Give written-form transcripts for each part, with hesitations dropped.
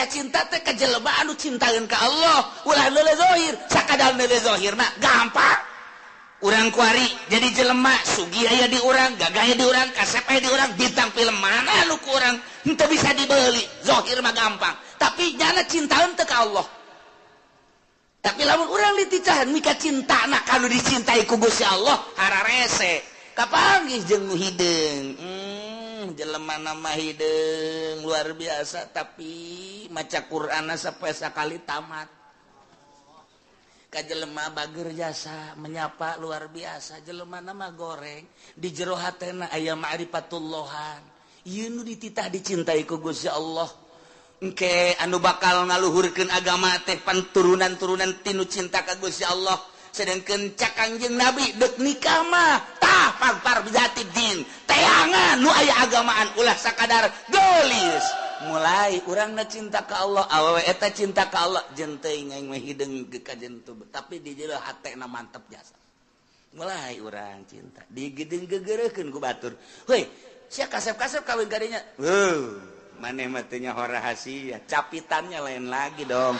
Dititah cinta teh ka jelema anu cintaeun ka Allah, ulah neuleuh zahir, sakadar neuleuh zahir mah gampang. Urang kuari jadi jelema sugih aya di urang, gagah aya di urang, kasep aya di urang, bintang film mana anu ku urang henteu bisa dibeli, zahir mah gampang. Tapi nyana cintaeun teu ka Allah. Tapi lamun urang dititahan mika cintana ka nu dicintai ku Gusti Allah, hararese. Kapanggih jeung nu hideung. Jelema nama hideung luar biasa tapi maca Qur'anna sapoe sakali tamat. Ka jelema bager jasa menyapa luar biasa, jelema nama goreng di jero hatena aya ma'rifatullahan. Ieu nu dititah dicintai ku Gusti Allah. Engke anu bakal ngaluhurkeun agama teh pan turunan-turunan tinu cinta ka Gusti Allah. Sedangkeun cak Kangjeng Nabi deuk nikah mah tah pagpar bijati din teangan nu aya agamaan ulah sakadar geulis. Mulai urangna cinta ka Allah, awewe eta cinta ka Allah, jeung teuing aing mah hideung ka jentu, tapi di jero hatena mantep jasa. Mulai urang cinta digedeng gegereukeun ku batur. Heuy, sia kasep-kasep kawin kadinya. Heuh, maneh mah teu nyaho rahasia, capitannya lain lagi dong.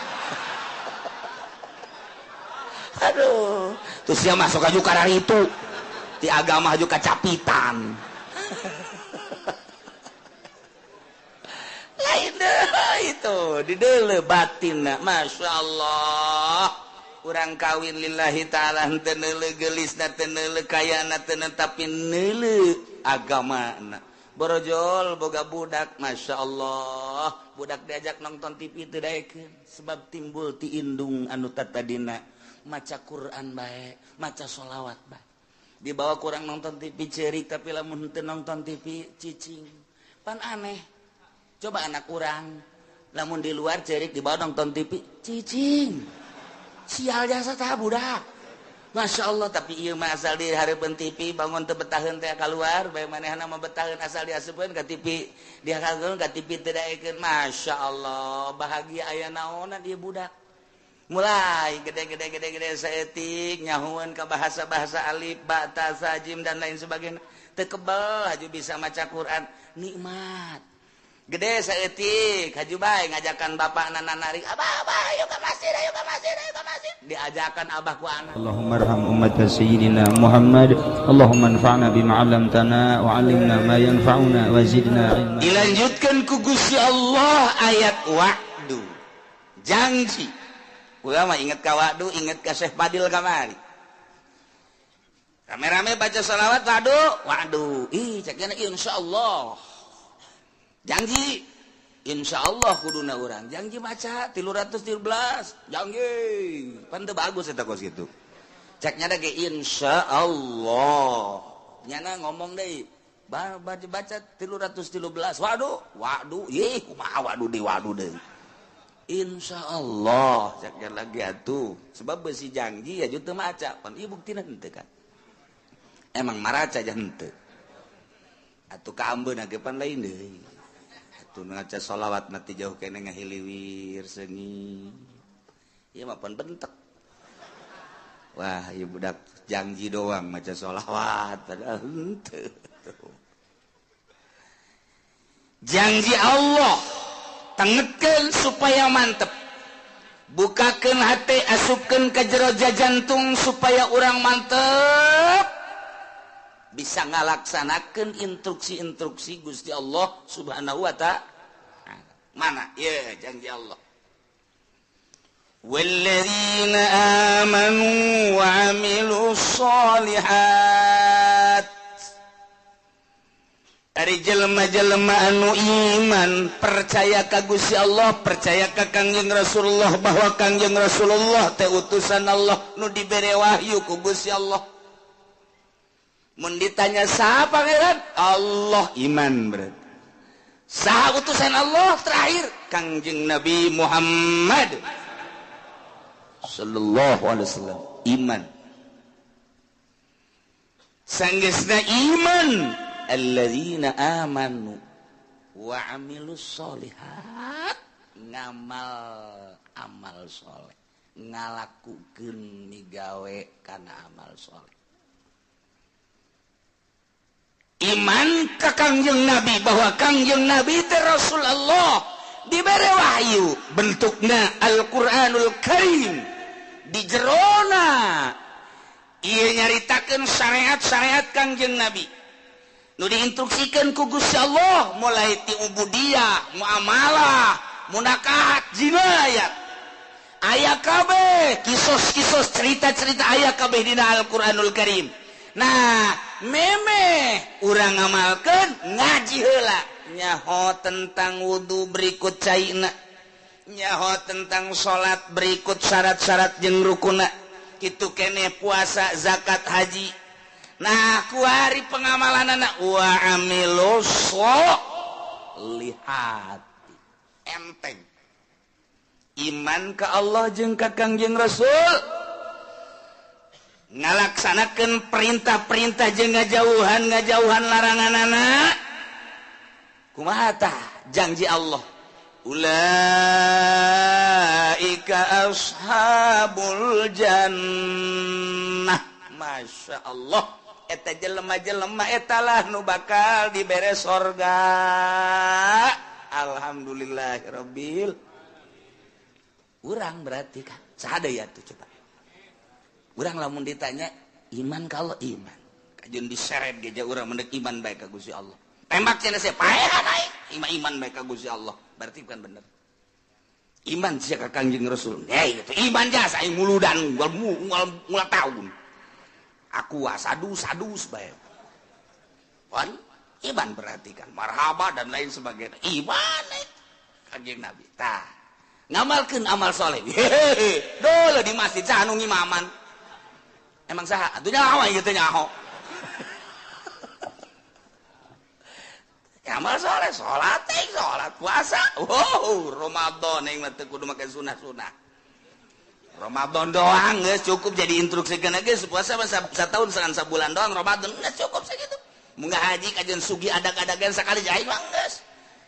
Aduh, terus sia masuk aju kararitu. Ti agama aju kacapitan. Lain deh itu di deuleu batinna, Masya Allah. Urang kawin lillahi ta'ala henteu neuleuh geulisna, teu neuleuh kayana, teu neuleuh tapi neuleuh agamana. Borojol boga budak, Masya Allah. Budak diajak nonton TV teu daekeun sebab timbul ti indung anu tatadina maca Quran bae, maca sholawat bae. Dibawa kurang nonton TV ceurik tapi lamun henteu nonton TV cicing. Pan aneh. Coba anak kurang lamun di luar cerik dibawa nonton TV cicing. Sial jasa tah budak. Masya Allah, tapi ieu mah asal di hareupeun TV bangun teu betaheun teh kaluar bae manehna mah betaheun asal diasupkeun ka TV, dihakeun ka TV teu daekeun. Masya Allah, bahagia aya naonan ieu budak. Mulai gede-gede gede-gede saeutik nyahueun ka bahasa-bahasa alif, ba, ta, sa, jim dan lain sebagainya. Teu kebel haju bisa maca Quran, nikmat. Gede saeutik haju bae ngajakan bapakna narik, "Abah, abah, ayo ka masjid, ayo ka masjid, ayo ka masjid." Diajakan abah ku anak. Allahumma arham ummat sayyidina Muhammad, Allahumma anfa'na bima 'allamtana wa 'allimna ma yanfa'una wa zidna ilma. Dilanjutkan ku Gusti Allah ayat wa'du. Janji. Urang mah inget ka wa'du, inget ka Syekh Fadil kamari. Rame-rame baca sholawat wa'du, wa'du. Ih, cekna insyaallah. Janji insya Allah kuduna urang janji maca 313 janji pan teu bagus eta kos kitu ceknya da ge insya Allah nyana ngomong deui baca baca 313 waduh waduh ih kumaha waduh deui waduh deui insya Allah ceknya lagi atuh sebab besi janji ya teu maca pan ieu buktina henteu kan emang maraca aja henteu atuh kaambeuna ge pan lain deui. Tuh ngaca sholawat mati jauh kene ngahiliwir sengi. Ieu mah pan bentek. Wah, ieu budak janji doang maca sholawat padahal henteu. Janji Allah tengetkeun supaya mantep. Bukakeun hate, asupkeun ka jero jantung supaya urang mantep. Bisa ngalaksanakeun instruksi-instruksi Gusti Allah Subhanahu wa ta'ala. Mana? Ya, janji Allah. Walladzina amanu wa amilus sholihat. Ari jelema-jelema anu iman, percaya ka Gusti Allah, percaya ka Kangjeng Rasulullah bahwa Kangjeng Rasulullah teh utusan Allah nu dibere wahyu ku Gusti Allah. Mun ditanya saha pangeran? Allah, iman berarti. Saha utusan Allah terakhir? Kangjeng Nabi Muhammad sallallahu alaihi wasallam. Iman. Sanggeusna iman, alladzina amanu wa amilus sholihat, ngamal amal soleh, ngalakukeun migawe kana amal soleh. Iman ka Kangjeng Nabi bahwa Kangjeng Nabi teh Rasulullah dibere wahyu bentukna Al-Qur'anul Karim di jerona ieu nyaritakeun syariat-syariat Kangjeng Nabi nu diinstruksikeun ku Gusti Allah mulai ti ubudiyah, muamalah, munakahat, jinayat aya kabeh kisos-kisos cerita-cerita aya kabeh dina Al-Qur'anul Karim. Nah, memeh urang ngamalkeun ngaji heula nyaho tentang wudu berikut caina, nyaho tentang salat berikut syarat-syarat jeung rukuna, kitu keneh puasa, zakat, haji. Nah, kuari pengamalanana wa amilus solihati enteng iman ka Allah jeung ka Kangjeng Rasul, ngalaksanakeun perintah-perintah jeung ngajauhan laranganana. Kumaha tah janji Allah, ulaika ashabul jannah. Masya Allah, eta jelema-jelema eta lah nu bakal dibere sorga. Alhamdulillahirabbil. Urang berarti kan saha deui atuh coba. Urang lamun ditanya iman kalau iman, kajeun diseret ge urang mendek iman bae ka Gusti Allah. Tembak cenah saya paehan aing, iman bae ka Gusti Allah. Berarti bukan bener. Iman sia ka Kangjeng Rasul. Hei, itu iman jasa aing muludan ngul tahun. Aku sadu-sadus bae. Wan, iman berarti kan marhaba dan lain sebagainya. Iman Kangjeng Nabi. Tah, ngamalkeun amal soleh. Hehehe, dole di masjid saha nu ngimaman. Emang saha? Atuh nyaho ieu teh nyaho. Amal soleh, salat, salat, puasa. Wow, Ramadan yang mah teu kudu make sunah-sunah. Ramadan doang geus cukup jadi instruksikeun geus puasa mah satahun sabulan doang Ramadan geus cukup sakitu. Munggah haji kajeun sugi adag-adagan sakali aing mah geus.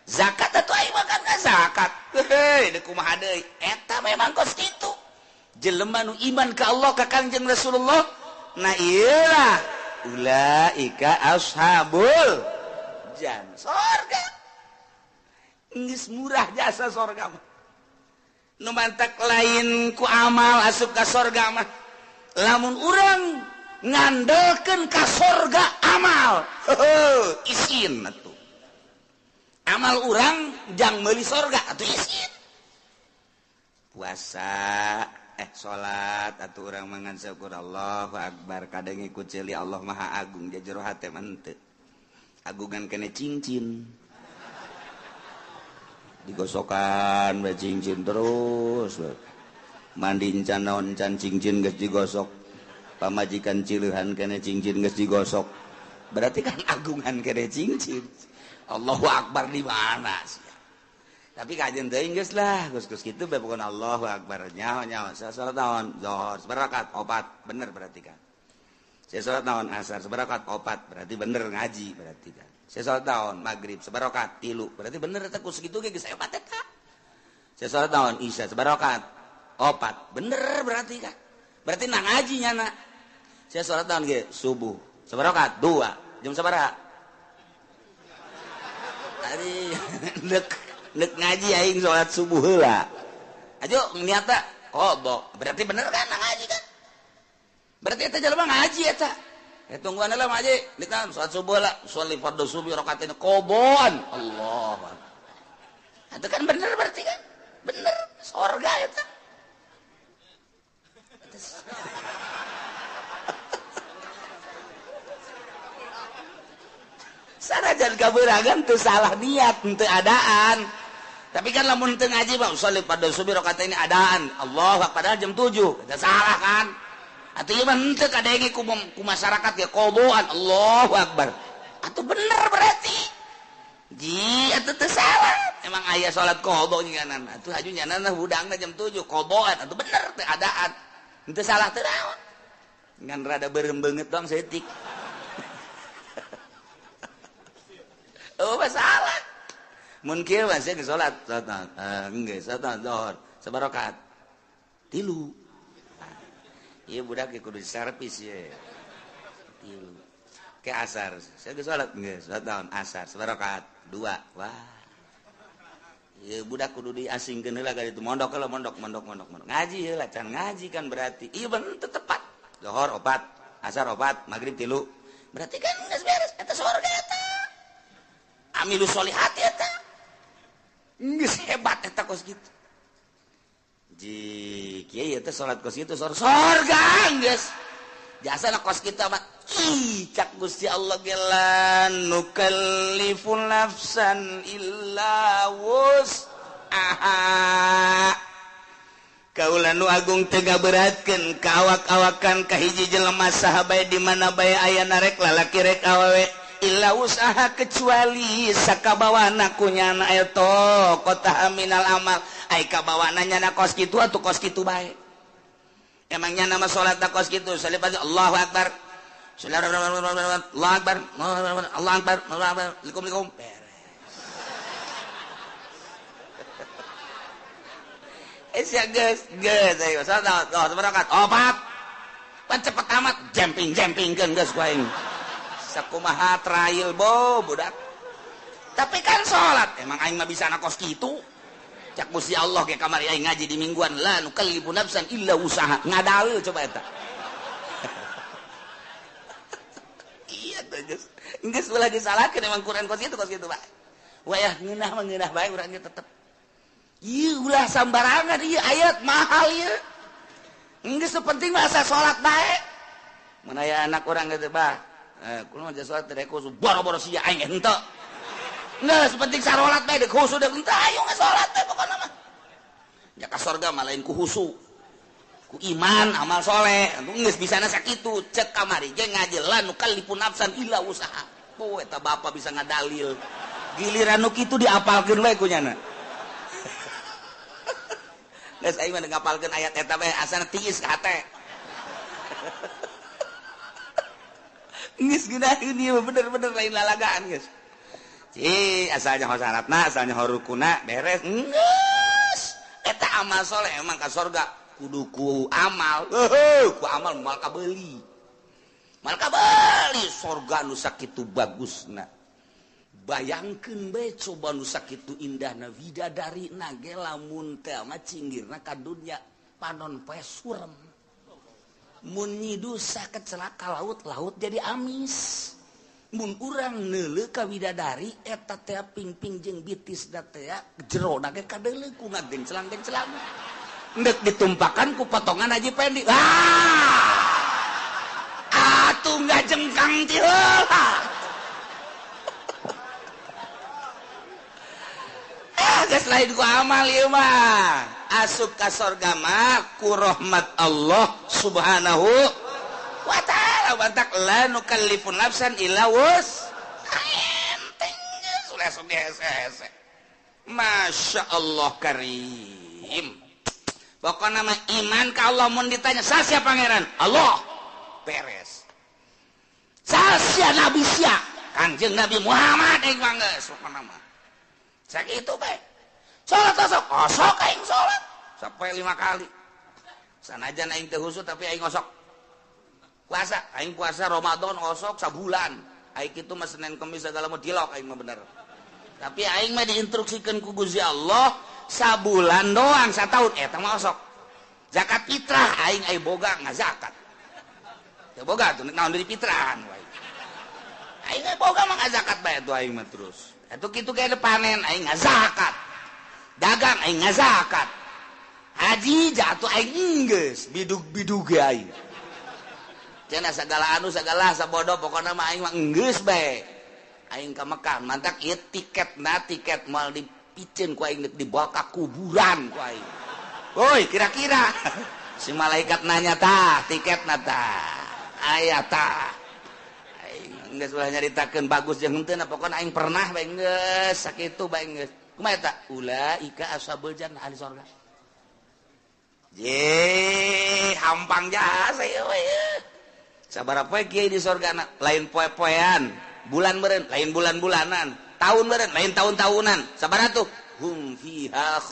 Zakat atuh aing mah kan zakat. Heuh, deuk kumaha deui? Eta memang kos kitu. Jelema nu iman ka Allah ka Kangjeng Rasulullah, nah ieu lah ulaika ashabul jannah, sorga. Geus murah jasa sorga mah. Nu mantak lain ku amal asup ka sorga mah. Lamun urang ngandelkeun ka sorga amal, heuh, isin atuh. Amal urang jang meuli sorga atuh isin. Puasa, salat atuh urang mangan syukur Allahu akbar kadang ngikut ceuli Allah Maha Agung jajero hate mah henteu. Agungan kene cincin digosokan bae cincin terus mandi encan naon encan cincin geus digosok, pamajikan cileuhan kene cincin geus digosok, berarti kan agungan kene cincin. Allahu akbar di mana sih? Tapi kajian teuing geus lah, geus-geus kitu bae pokona Allahu akbar nyaho-nyaho salat naon zuhur sabarakat opat bener berarti kan. Saya salat naon asar sabarakat opat berarti bener ngaji berarti kan. Saya salat naon maghrib sabarakat tilu berarti bener eta ku sakitu ge geus opat eta. Saya salat naon isya sabarakat opat bener berarti kan. Berarti na ngaji nyana. Saya salat naon ge subuh sabarakat dua jam sabaraha? Ari nek ngaji aing salat subuh heula. Ajo niatna qada berarti bener kan na ngaji kan. Berarti eta jelema ngaji eta. Tungguan lah ngaji, ditan salat subuh lah, sholli fardhu subuh rakaatain qadaan. Allah. Itu kan bener berarti kan? Bener, sorga eta. Sanajan kabeuragan teu salah niat, teu adaan. Tapi kan lamun teu ngaji mah sholli fardhu subuh rakaatain adaan. Allah, padahal jam 7. Eta salah kan? Atuh ieu mah henteu kadenge ku masyarakat ge qadaan Allahu akbar. Atuh bener berarti. Ji atuh teu salah. Emang aya salat qada nyanan. Atuh haju nyanan hudangna jam 7 qadaan atuh bener teu adaan. Henteu salah teu naon. Ngan rada beureum beungeut doang saeutik. Oh masalah. Mun kieu mah sia geus salat, salat geus salat zuhur sabarakat. Tilu. Iya budak kudu servis ye. Tilu. Ke asar. Saya geus salat geus salat naon asar sabarakat dua. Wah. Ieu budak kudu diasingkeun heula ka ditu mondok heula mondok mondok mondok mondok. Ngaji heula can ngaji kan berarti. Ieu bener teu tepat. Zohor 4, asar 4, maghrib 3. Berarti kan geus beres eta sorga eta. Amilu sholihat eta. Geus hebat eta kos kitu. Ji kieu ieu teh salat kos kitu sorga geus. Jasana kos kitu mah ih cak Gusti Allah ge la nukallifu nafsan illa wus'aha. Kaula nu agung teu ngaberatkeun ka awak-awakan ka hiji jelema saha bae di mana bae aya narek lalaki rek awewe illa usaha kecuali sakabawana ku nyana eta kota minal amal ai kabawana nyana kos kitu atuh kos kitu bae. Emangnya nama salat tak kos kitu salih Allahu akbar Allahu akbar Allahu akbar Allahu akbar likum beres. Ya geus geus ayo salat salat opat pan cepet amat jemping-jempingkeun geus ku aing sakumaha trail bo budak tapi kan salat emang aing mah bisa na kos kitu cak Gusti Allah ge kamari aing ngaji di mingguan la nukallifu nafsan illa usaha ngadalil coba eta. Iya tuh geus geus ulah disalahkeun emang Quran kos kitu bae wayah ngeunah mah ngeunah bae urang ge tetep ieu ulah sambarangan ieu ayat mahal ieu geus penting mah asa salat bae mun aya anak urang geus bah kumaha mah salat teh khusu boro-boro sia aing henteu geus penting sarolat bae deuk khusu deuk henteu ayo salat bae pokona mah nya ka sorga mah lain ku khusu ku iman amal soleh geus bisana sakitu cek kamari ge ngaji la nukallifu nafsan illa usaha poe eta bapa bisa ngadalil giliran nu kitu diapalkeun bae ku nyana. Geus aing mah ngapalkeun ayat eta bae asana tiis ka hate. Geus geunaheun ieu bener-bener lain lalagaan geus. Ci asalnya ho syaratna, asalnya ho rukuna beres. Geus eta amal soleh emang ka sorga kudu ku amal. Heuh, ku amal moal kabeuli. Moal kabeuli sorga nu sakitu bagusna. Bayangkeun bae coba nu sakitu indahna widadari na ge lamun teh mah cinggirna ka dunya panon poe surem. Mun nyidusa kecelaka laut-laut jadi amis. Mun urang neuleuh ka widadari eta teh pingping jeung bitis da teh jerona ge kadeuleuh ku ngagencelang-gencelang. Endek ditumpakan ku potongan Haji Pendi. Ah! Atuh ngajengkang ti heula. Geus lain ku amal ieu mah asup ka sorga mah ku rahmat Allah subhanahu wa ta'ala bantak la nukallifu nafsan illa wus enteng geus ulah sok dihese-hese. Masya Allah karim. Pokona mah iman ka Allah mun ditanya sasia pangeran Allah beres. Sasia nabi sia Kanjeng Nabi Muhammad aing mah geus pokona mah sakitu bae. Salat osok, osok aing salat sampai 5 kali. Sanajan aing teu khusyuk tapi aing osok. Puasa, aing puasa Ramadan osok sabulan. Aing kitu mah Senin Kemis segala mah dilok aing mah bener. Tapi aing mah diinstruksikeun ku Gusti Allah sabulan doang sataun eta mah osok. Zakat fitrah aing ai boga ngazakat. Teu boga tuh naon deui fitrahan wae. Aing ai boga mah ngazakat bae tuh aing mah terus. Atuh kitu ge panen aing ngazakat. Dagang aing ngazakat. Haji jatuh aing geus bidug-bidug ge aing. Cenah sagala anu sagala sabodo pokona mah aing mah geus bae. Aing ka Mekah mantak ieu tiketna tiket moal dipiceun ku aing dibawa ka kuburan ku aing. Woi kira-kira si malaikat nanya tah tiketna tah aya tah. Aing geus ulah nyaritakeun bagus jeung henteu pokona aing pernah bae geus sakitu bae geus. Kumaha eta? Ulaika ashabul jannah ahli sorga. Ye, hampang jasa ieu we. Sabaraha poe kiai di sorgana? Lain poe-poean, bulan meureun, lain bulan-bulanan, tahun meureun, lain tahun-tahunan. Sabaraha tuh? Hum fiha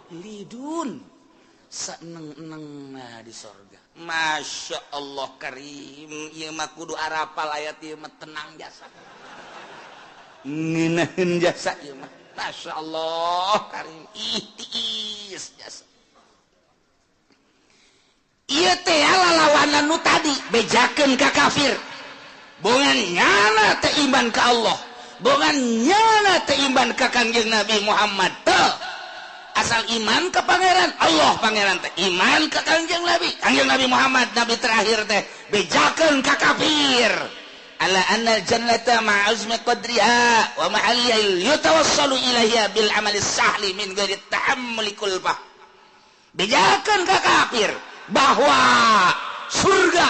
khalidun. Saeneng-enengna di sorga. Masya Allah karim, ieu mah kudu arapal ayat ieu mah tenang jasa. Ngeunaheun jasa ieu mah. Masya Allah karim ih tiis jasa. Ieu teh lalawanan nu tadi bejakeun ka kafir. Bongan nyana teh iman ka Allah, bongan nyana teh iman ka Kangjeng Nabi Muhammad teh. Asal iman ke pangeran Allah, pangeran teh iman ka Kangjeng Nabi, Kangjeng Nabi Muhammad nabi terakhir teh bejakeun ka kafir. Ala anna al-jannata ma'azmi qadriha wa mahalliha yatawassalu ilaiha bil amali sahli min ghairi tahammuli kulfah. Bejakeun ka kafir bahwa surga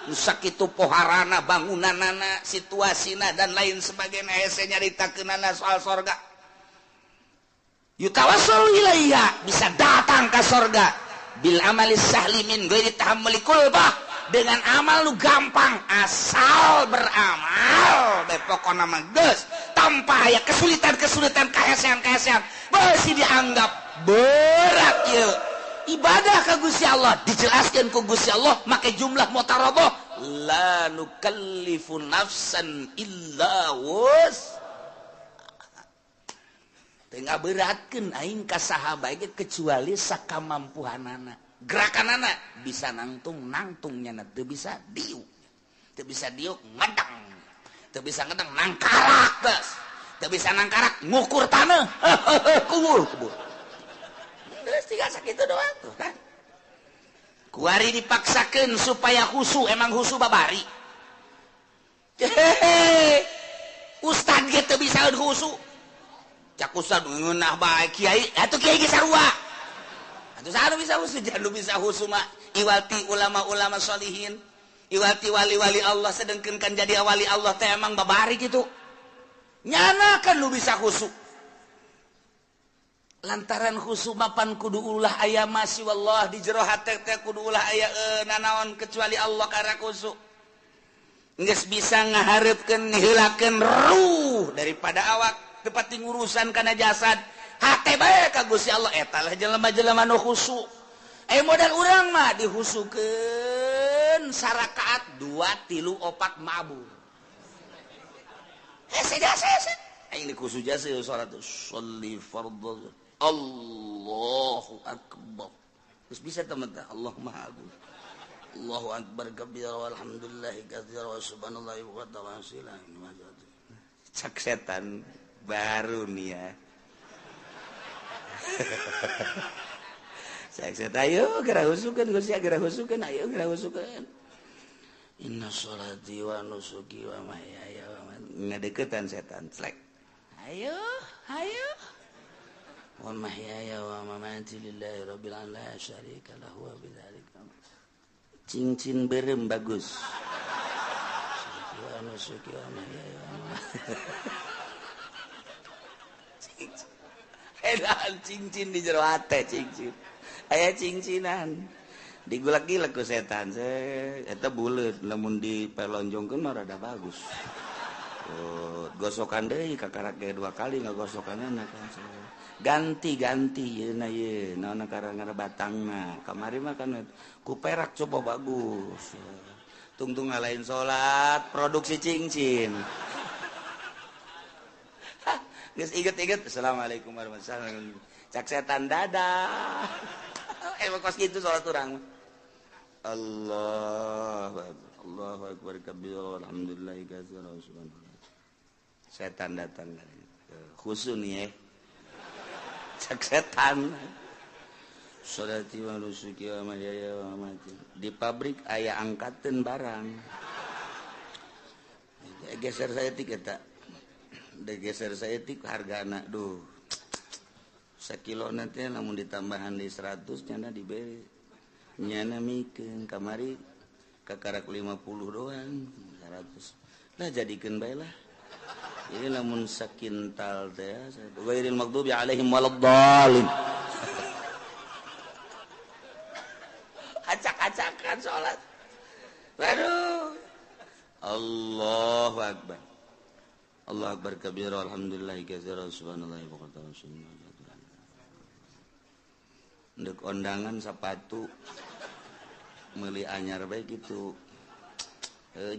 nu sakitu poharana, bangunanana, situasina dan lain sebagainya, hese nyaritakeunana soal sorga. Yutawassalu ilaiha, bisa datang ke sorga bil amali sahli min ghairi tahammuli kulfah, dengan amal lu gampang asal beramal bae pokona mah geus tanpa aya kesulitan-kesulitan, kahesean-kahesean beusi dianggap berat ieu ibadah ka Gusti Allah. Dijelaskeun ku Gusti Allah make jumlah mutaraboh, la nukallifu nafsan illa wus. Teu ngaberatkeun aing ka saha bae kecuali sakamampuhanana. Gerakanana bisa nangtung nangtung nyana, teu bisa diuk, teu bisa diuk ngedang, teu bisa ngedang nangkarak geus, teu bisa nangkarak ngukur taneuh kubur kubur. Geus tinggal sakitu doang tuh kan. Kuari dipaksakeun supaya khusu, emang khusu babari. Hehehe. Ustad ge teu bisa khusu. Cak ustad ngeunah bae kiai, atuh kiai ge sarua. Atuh saha bisa khusu, jangan bisa khusu mah iwati ulama-ulama sholihin, iwati wali-wali Allah, sedengkeun kan jadi wali Allah teh emang babari kitu. Nyana kan lu bisa khusu. Lantaran khusu mapan kudu ulah aya masih wallah di jero hate teh kudu ulah aya nanaon kecuali Allah karena khusu. Geus bisa ngahareupkeun ngiheulakeun ruh daripada awak tepat ngurusan kana jasad. Hate bae ka Gusti Allah eta lah jelema-jelema nu khusu. Modal urang mah dihusukeun sarakaat 2 3 4 mabur. Hese jasa hese. Aing dikhusu jasa salat sholli fardhu. Allahu akbar. Terus bisa teman teh Allah Maha Agung. Allahu akbar kabira walhamdulillahi katsira wa subhanallahi wa ta'ala. Cak setan baru nih ya. Cak setan ayo geura husukeun Gusti, geura husukeun, ayo geura husukeun. Inna sholati wa nusuki wa mahyaya wa mamati. Ngadeukeutan setan slek. Ayo, ayo. Wa mahyaya wa mamati lillahi rabbil alamin la syarika lahu wa bidzalika. Cincin berem bagus. Wa nusuki wa mahyaya wa mamati. Edan cincin di jero hate cincin. Aya cincinan. Digulak-gilek ku setan. Eta buleut lamun dipelonjongkeun mah rada bagus. Oh, gosokan deui kakarak ge 2 kali ngagosokanna kan. Ganti-ganti yeuna ye, naon karang batangna. Kamari mah kan ku perak coba bagus. Tungtung ngalain salat, produksi cincin. Geus inget-inget, assalamualaikum warahmatullahi wabarakatuh. Cak setan dadah. Emang kos gitu salat urang. Allah Allahu akbar kabira walhamdulillahi katsira subhanallah. Setan datang khusu nih ya. Cak setan. Sholati wa nusuki wa mahyaya wa mamati. Di pabrik aya angkateun barang. Geser saya tik eta. Geser saya tik hargana duh. Sakilo nanti lamun ditambahan di 100 nyana diberi. Nyana mikeun kamari kakarak 50 doang 100. Lah jadikeun bae lah. Ini lamun sakintal teh ghairil maghdubi alaihim waladdallin. Acak-acakan salat. Waduh. Allahu akbar. Allahu akbar kabira alhamdulillah katsira subhanallahi wa bihamdihi. Ndek ondangan sepatu meuli anyar bae kitu.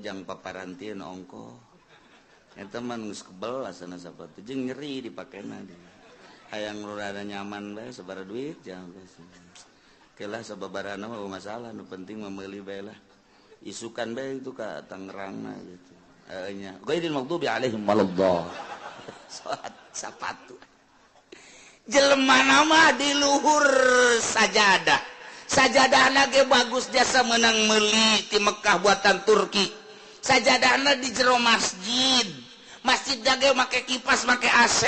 Jang paparantieun ongkoh. Eta mah geus kebel asana sapatu jeung nyeri dipakena. Hayang rada nyaman bae sabaraha duit jangan kelah sababarana mah masalah, nu penting mah meuli bae lah. Isukan bae itu ka Tangerang gitu. Nya ghairil maghdubi alaihim waladdallin. Salat sapatu. Jelema nama di luhur sajadah. Sajadahna ge bagus jasa menang meuli ti Mekah buatan Turki. Sajadahna di jero masjid. Masjid ge make kipas, make AC.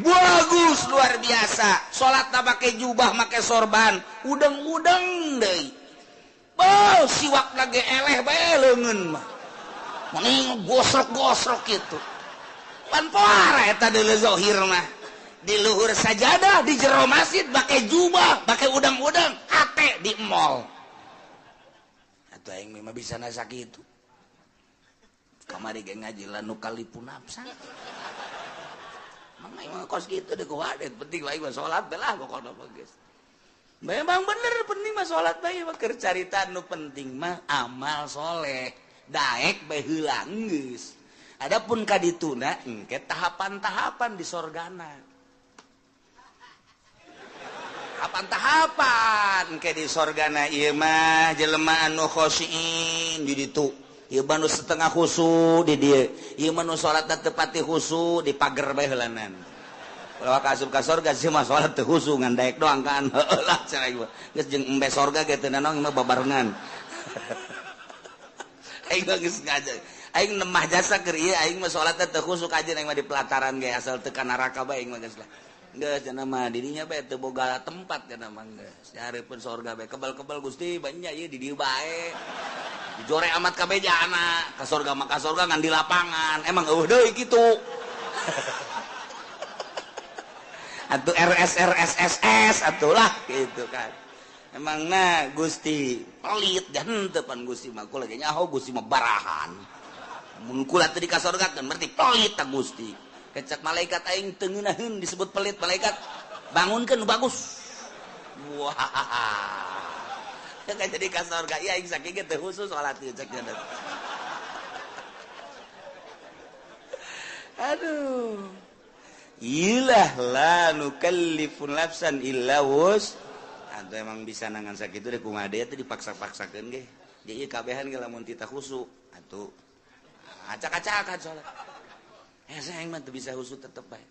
Bagus luar biasa. Salatna make jubah, make sorban, udeng-udeng deui. Beuh, siwakna ge eleh bae leungeun mah. Mending gosrok-gosrok kitu. Pan poara eta deuleu zahir mah. Di luhur sajadah, di jero masjid, pakai jubah, pakai udang-udang, hate di mall. Atau aing mah bisa nasa kitu. Kamari ge ngaji la nukalipu nafsa. Mang aing mah kos kitu deui kuwadet, penting aing mah salat bae lah pokona mah geus. Memang bener penting mah salat bae mah keur carita nu penting mah amal soleh. Daek bae heula geus. Adapun ka dituna engke tahapan-tahapan di sorgana. Tahapan-tahapan ke di sorgana ieu mah jelema anu khosyin di ditu, ieu mah nu setengah khusu di dieu, ieu mah nu salatna teu pati khusu di pager bae heulanan. Ulah ka asup ka sorga sih mah salat teu khusu ngan daek doang kan. Heueuh lah cenah ieu. Geus jeung embe sorga ge teu nanaon mah babarengan. Aing mah geus ngaji. Aing nemah jasa keur ieu aing mah salatna teu khusu kajeun aing mah di pelataran ge asal teu ka neraka bae aing mah geus lah. Geus cenah mah dirinya bae teu boga tempat cenah mah geus. Dihareupeun sorga bae kebal-kebal Gusti banyak ieu di dieu bae. Dijore amat kabeh jana, ka sorga mah ka sorga ngan di lapangan. Emang eueuh deui kitu. Atuh RS RS SS atuh lah gitu kan. Emang na Gusti pelit dan henteu pan Gusti mah kula ge nyaho Gusti mah barahan. Mun kula teu di ka sorga kan berarti pelit ta Gusti. Kecak malaikat aing teu ngeunaheun disebut pelit malaikat bangunkeun nu bagus. Wah. Kan jadi ka sorga ieu aing sakieu ge teu khusus salat ieu cek nya. Aduh. Ilah la nukallifu nafsan illa wus. Atuh emang bisa nangan sakitu deh kumaha deui teh dipaksa-paksakeun ge. Jadi ieu kabehan ge lamun tita khusu atuh acak-acakan salat. Saya mah teu bisa khusu tetep bae.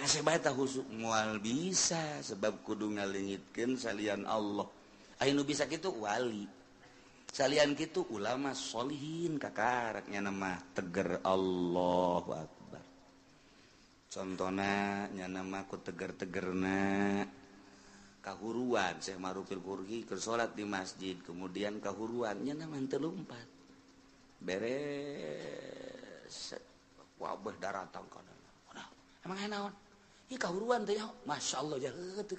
Hese bae tah khusu moal bisa sebab kudu ngaleungitkeun salian Allah. Aya nu bisa kitu wali. Salian kitu ulama solihin kakarak nya mah teger Allahu Akbar. Contona nya mah ku teger-tegerna kahuruan Syekh Ma'rufil Qurhi keur salat di masjid kemudian kahuruan nya mah teu lumpat. Beres wabah daratang kana. Emang aya naon? Ieu kahuruan teh nyaho. Masyaallah jaheut teu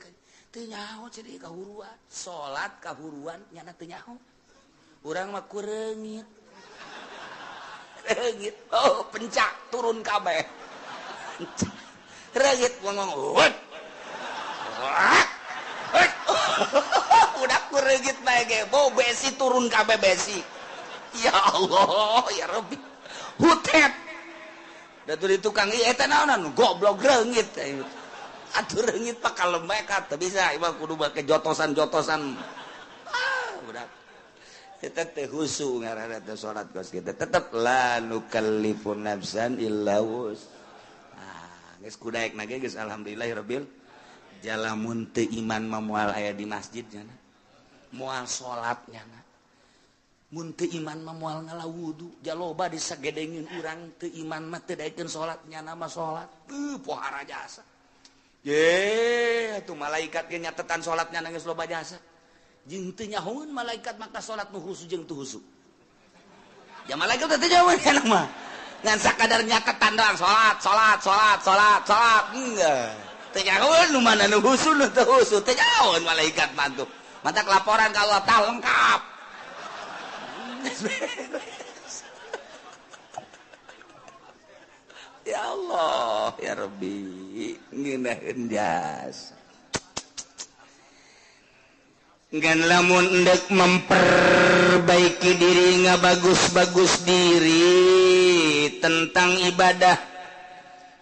teu nyaho cenah kahuruan. Salat kahuruan nyana teu nyaho. Urang mah ku reungit. Reungit. Oh, pencak turun kabeh. Reungit ngomong, "Wut." Udah ku reungit bae ge, bau besi turun kabeh besi. Ya Allah, ya Rabbi. Hutet. Da tuh di tukang ieu eta naonan goblok reungit. Atuh reungit pak kalem bae ka teu bisa ieu mah kudu make jotosan-jotosan. Ah, budak. Eta teh khusu ngaranna teh salat kos kitu. Tetep la nukallifu nafsan illa wus. Ah, geus kudaekna ge geus alhamdulillahirabbil jalamun teu iman mah moal aya di masjid nya. Moal salat nya. Mun teu iman mah moal ngala wudu, jaloba disagedengin urang teu iman mah teu daekeun salat nyana mah salat. Teu pohara jasa. Ye, atuh malaikat ge nyatetan salat nyana geus loba jasa. Jeung teu nyahoeun malaikat maka salat nu khusu jeung teu khusu. Ya malaikat teh teu nyahoeun nyana mah. Ngan sakadar nyatetan doang salat, salat, salat, salat, salat. Enggak. Teu nyahoeun nu mana nu khusu nu teu khusu, teu nyahoeun malaikat mah tuh. Matak laporan ka Allah tah lengkap. Ya Allah, ya Rabbi, ngeunaheun jasa. Ngan lamun endek memperbaiki diri ngabagus-bagus diri tentang ibadah.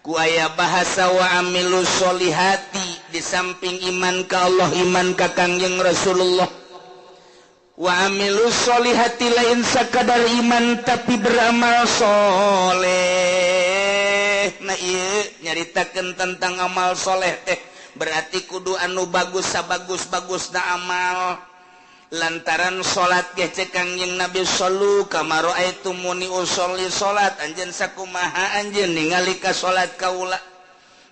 Ku aya bahasa wa amilu sholihati, di samping iman ka Allah, iman ka Kangjeng Rasulullah, wa amilu sholihati lain sakadar iman tapi beramal soleh. Nah, ieu nyaritakeun tentang amal soleh teh berarti kudu anu bagus, sabagus-bagusna amal. Lantaran salat ge cek Kangjeng Nabi, "Shallu kama raaitumuni usolli." Salat anjeun sakumaha anjeun ningali ka salat kaula.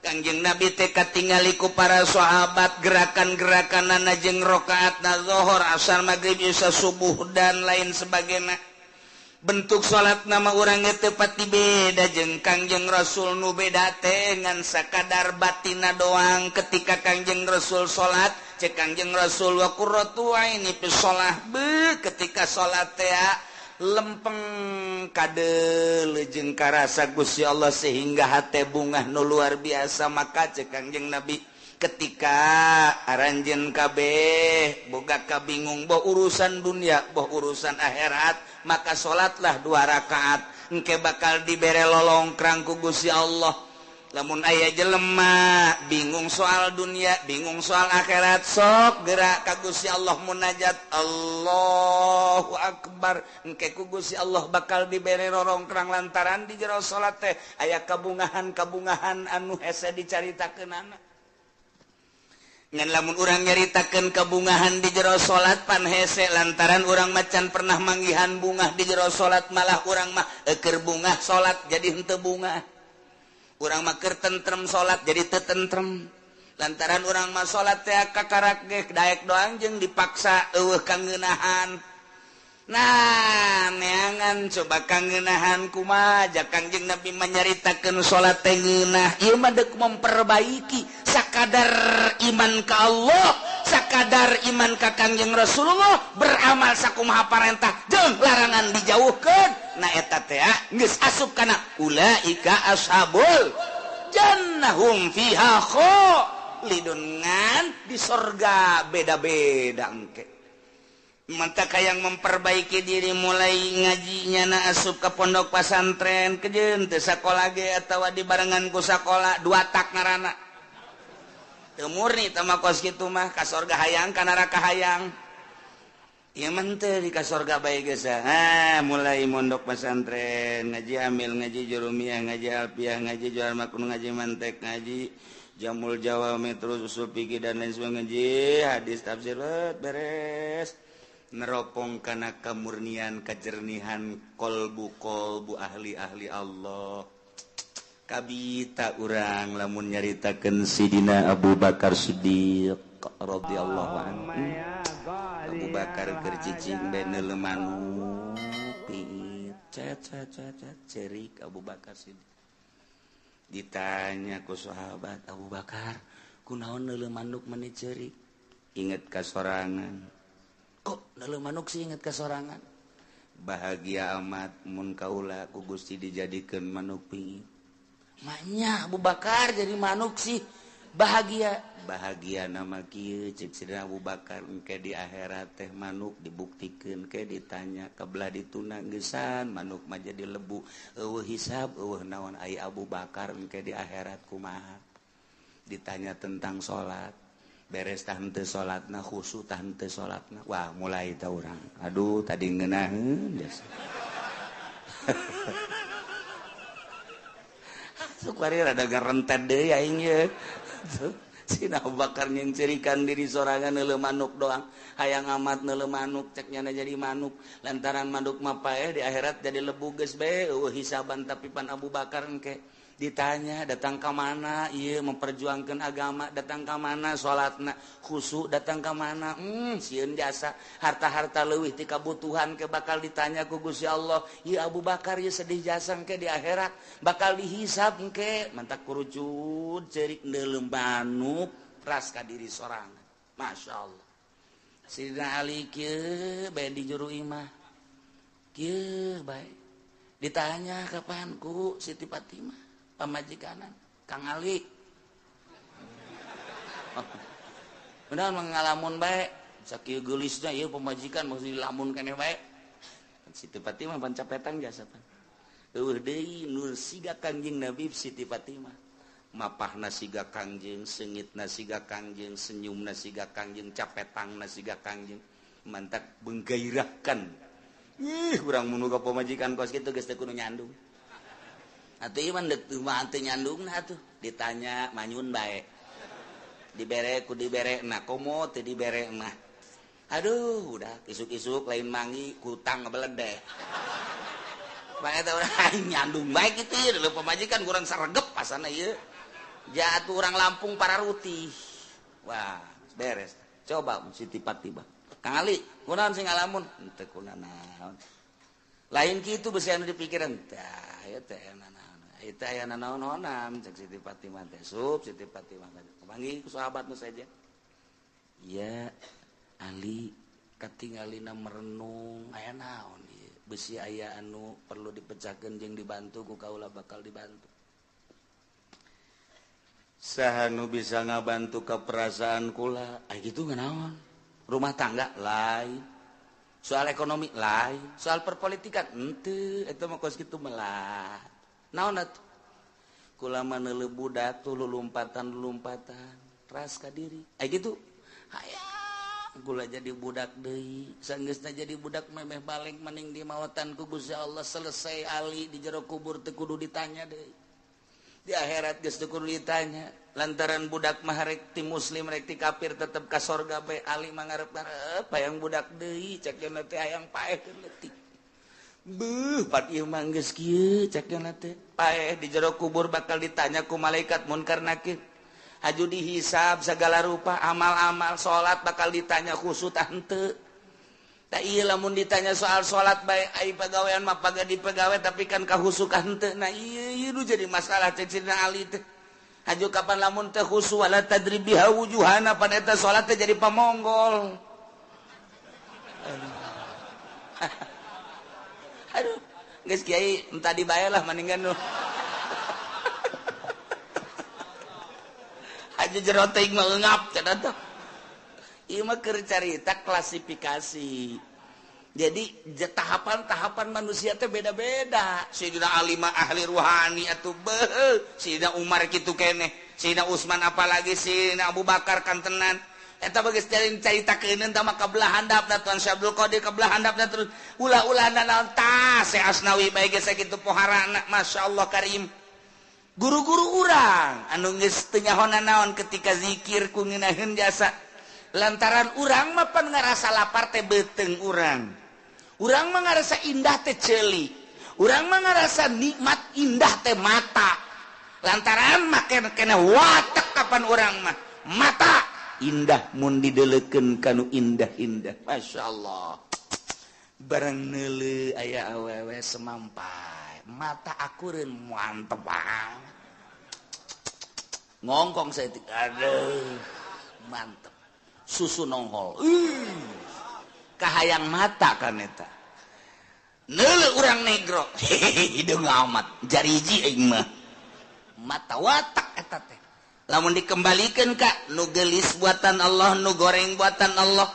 Kangjeng Nabi teh katingali ku para sahabat gerakan-gerakanana jeung rakaatna zuhur, asar, maghrib, isya, subuh, dan lain sebagainya. Bentuk salat nama urang teu pati beda jeung Kangjeng Rasul. Nu beda teh ngan sakadar batina doang. Ketika Kangjeng Rasul salat, cek Kangjeng Rasul, "Wa qurratu aini fi shalah." Be, ketika salat teh lempeng kade jeung karasa Gusti Allah sehingga hate bungah nu luar biasa. Maka cek Kangjeng Nabi, ketika aranjeun kabeh boga kabingung, boh urusan dunia, boh urusan akhirat, maka salatlah dua rakaat, engke bakal dibere lolongkrang ku Gusti Allah. Lamun aya jelema bingung soal dunia, bingung soal akhirat, sok gerak ka Gusti Allah, munajat, Allahu Akbar, engke ku Gusti Allah bakal dibere rorongkrang lantaran di jero salat teh aya kabungahan-kabungahan anu hese dicaritakeunana. Ngan lamun urang nyaritakeun kabungahan di jero salat pan hese, lantaran urang macan pernah manggihan bungah di jero salat. Malah urang mah eker bungah salat jadi henteu bungah, urang mah keur tentrem salat jadi teu tentrem, lantaran urang mah salat teh kakarak ge daek doang jeung dipaksa, eueuh kangeunahan. Nah, neangan coba kangeunahan kumaha. Kangjeng Nabi menyaritakeun salat teh ngeunah. Ieu mah deuk memperbaiki sakadar iman ka Allah, sakadar iman ka Kangjeng Rasulullah, beramal sakumaha parentah jeung larangan dijauhkeun. Nah, eta teh geus asup kana ulaika ashabul jannah hum fiha khalidun. Ngan di sorga beda-beda engke. Maka yang memperbaiki diri mulai ngajinya na asup ke pondok pesantren kejeun teu sakola ge atawa dibarengan ku sakola, dua tak ngaranna teu murni tama. Kos kitu mah ka sorga hayang, ka neraka hayang. Ieu mah teu di ka sorga bae geus. Ah, mulai mondok pesantren, ngaji amil, ngaji jurumiyah, ngaji alfiah, ngaji jual makun, ngaji mantek, ngaji jamul jawami, terus usul fikih dan lain sebagainya, ngaji hadis, tafsir, beres, neropong kana kemurnian, kejernihan kolbu kolbu ahli-ahli Allah. Kabita urang lamun nyaritakeun Sidina Abu Bakar Siddiq radhiyallahu anhu. Abu Bakar keur cicing bae neuleu manuk piit, cet cet cet cet, cerik Abu Bakar Siddiq. Ditanya ku sahabat, "Abu Bakar, kunaon neuleu manuk meni cerik?" "Inget ka sorangan." "Kok neuleu manuk sih inget ka sorangan?" "Bahagia amat mun kaula ku Gusti dijadikeun manuk pingit." "Maknya Abu Bakar jadi manuk sih bahagia?" "Bahagia nama kieu," cek Sidina Abu Bakar, "engke di akhirat teh manuk dibuktikeun ke ditanya kebelah dituna geusan manuk mah jadi lebu, eueuh hisab, eueuh naon. Ai Abu Bakar engke di akhirat kumaha? Ditanya tentang salat, beres tah henteu salatna, khusyuk tah henteu salatna." Wah, mulai tah urang, aduh, tadi ngeunaheun jasa. Sukwari rada garentet deui aing ye. Sina Abu Bakar nyengcerikan diri sorangan neuleu manuk doang. Hayang amat neuleu manuk, cek nyana jadi manuk. Lantaran manuk mah paeh di akhirat jadi lebu geus bae eueuh hisaban, tapi pan Abu Bakar engke ditanya datang ke mana ieu memperjuangkan agama, datang ke mana salatna khusyuk, datang ke mana sieun jasa harta-harta leuwih ti kabutuhan, ke bakal ditanya ku Gusti Allah. Ieu Abu Bakar ieu sedih jasa, engke di akhirat bakal dihisab engke. Mantak kurucut ceurik neuleu manuk ras ka diri sorangan. Masya Allah. Sidina Ali kieu bae di juru imah kieu bae, ditanya kapan ku Siti Fatimah pamajikanan, "Kang Ali, benar mengalamun bae sakieu geulisna ieu pamajikan masih dilamun keneh bae?" Siti Fatimah pancapetan jasa pan. Eueuh deui nu siga Kangjeng Nabi Siti Fatimah. Mapahna siga Kangjeng, seungitna siga Kangjeng, senyumna siga Kangjeng, capetangna siga Kangjeng. Mantak menggairahkan. Ih, urang mun boga pamajikan kos kitu geus teu kudu nyandung. Atuh ieu mah deuk mah teu nyandungna atuh, ditanya manyun bae. Dibere ku dibere na komo teu dibere mah. Aduh, udah isuk-isuk lain mangi kutang ngebeledeh. Bae eta urang nyandung bae kitu ieu leuh pamajikan kurang saregep pasana ieu. Jatuh urang Lampung para rutih. Wah, beres. Coba Siti Fatimah. Kang Ali, kunaon sing ngalamun? Henteu kunanaon. Lain kitu beusi anu dipikiran. Tah, ieu teh nanaon. Ieu teh aya nanaon-naonan cek Siti Fatimah teh. Sup Siti Fatimah teh. Panggih ku sahabat nu saja. Iya, Ali katingalina merenung aya naon ieu. Beusi aya anu perlu dipecahkeun jeung dibantu ku kaula bakal dibantu. Saha nu bisa ngabantu ka perasaan kula? Ai kitu nganaon? Rumah tangga lain, soal ekonomi lain, soal perpolitikan henteu, eta mah kos kitu melah. Naon atuh? Kula mah neuleuh budak tuh lulumpatan-lulumpatan, ras ka diri. Ai kitu hayang kula jadi budak deui, sanggeusna jadi budak memeh balik maning di mawatan ku Gusti Allah selesai ali di jero kubur teu kudu ditanya deui. Di akhirat geus teu kudu ditanya. Lantaran budak mah rek ti muslim rek ti kafir tetep ka sorga bae ali mah ngarep-ngarep hayang budak deui cek cenah teh hayang paeh keur leutik. Beuh pat ieu mah geus kieu cek cenah teh paeh di jero kubur bakal ditanya ku malaikat munkar nakir. Haju dihisab segala rupa amal-amal salat bakal ditanya khusyuk tah henteu. Tah ieu lamun ditanya soal salat bae ai pagawean mah paga dipegawe tapi kan kahusukan henteu. Nah ieu ieu nu jadi masalah cek cenah Ali teh. Haju kapan lamun teh khusu wala tadrib biha wujuhana pan eta salat teh jadi pamonggol. Aduh, geus kiai entah dibayar lah mendingan nu. Haju jero teuing mah eungap cenah teh. Ieu mah keur carita klasifikasi. Jadi tahapan-tahapan manusia teh beda-beda. Sayyidina Ali mah ahli ruhani atuh beuh, Sayyidina Umar kitu keneh, Sayyidina Utsman apalagi Sayyidina Abu Bakar kantenan. Eta bageus carita keuneun tah mah kabelah handapna Tuan Syekh Abdul Qadir kabelah handapna terus ulah-ulah naon tah Syekh Asnawi bae geus sakitu poharana masyaallah karim. Guru-guru urang anu geus teu nyaho naon ketika zikir ku ngeunaheun jasa. Lantaran urang mah pan ngarasa lapar teh beuteung urang. Urang mah ngarasa indah teh ceuli. Urang mah ngarasa nikmat indah teh mata. Lantaran mah kena watek kapan urang mah mata indah mun dideleukeun kanu indah-indah. Masyaallah. Barang neuleuh aya awewe semampai, mata akureun mantep banget. Ngongkong saeutik, aduh, mantep. Susu nongol. Kahayang mata kan eta. Neuleuh urang negro, hideung amat, jariji aing mah. Mata watak eta teh. Lamun dikembalikeun ka nu geulis buatan Allah, nu goreng buatan Allah.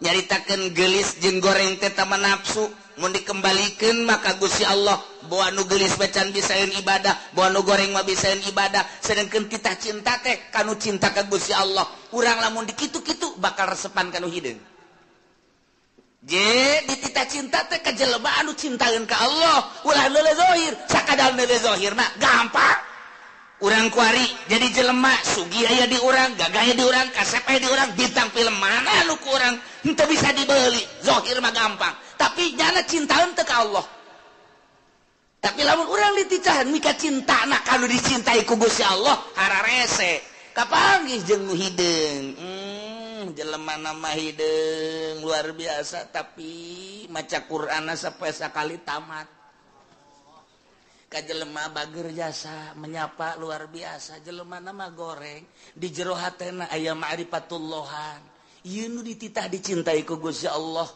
Nyaritakeun geulis jeung goreng teh tama nafsu. Mun dikembalikeun maka Gusti Allah boa nu geulis bacan bisaeun ibadah, boa nu goreng mah bisaeun ibadah. Sedengkeun titah cinta teh kanu cinta ka Gusti Allah. Urang lamun dikitu-kitu bakal resepan kanu hideung. Je dititah cinta teh ka jelema anu cintaeun ka Allah, ulah neuleuh zahir, sakadar neuleuh zahir mah gampang. Urang kuari jadi jelema sugih aya di urang, gagah aya di urang, kasep aya di urang, bintang film mana nu ku urang henteu bisa dibeli, zahir mah gampang. Tapi nyana cintaeun teu ka Allah. Tapi lamun urang dititahan mika cintana kanu dicintai ku Gusti Allah, hararese. Kapanggih jeung nu hideung. Jelema nama hideung luar biasa tapi maca Qur'anna sampai sakali tamat. Ka jelema bager jasa menyapa luar biasa, jelema nama goreng di jero hatena aya ma'rifatullahan. Ieu nu dititah dicintai ku Gusti Allah.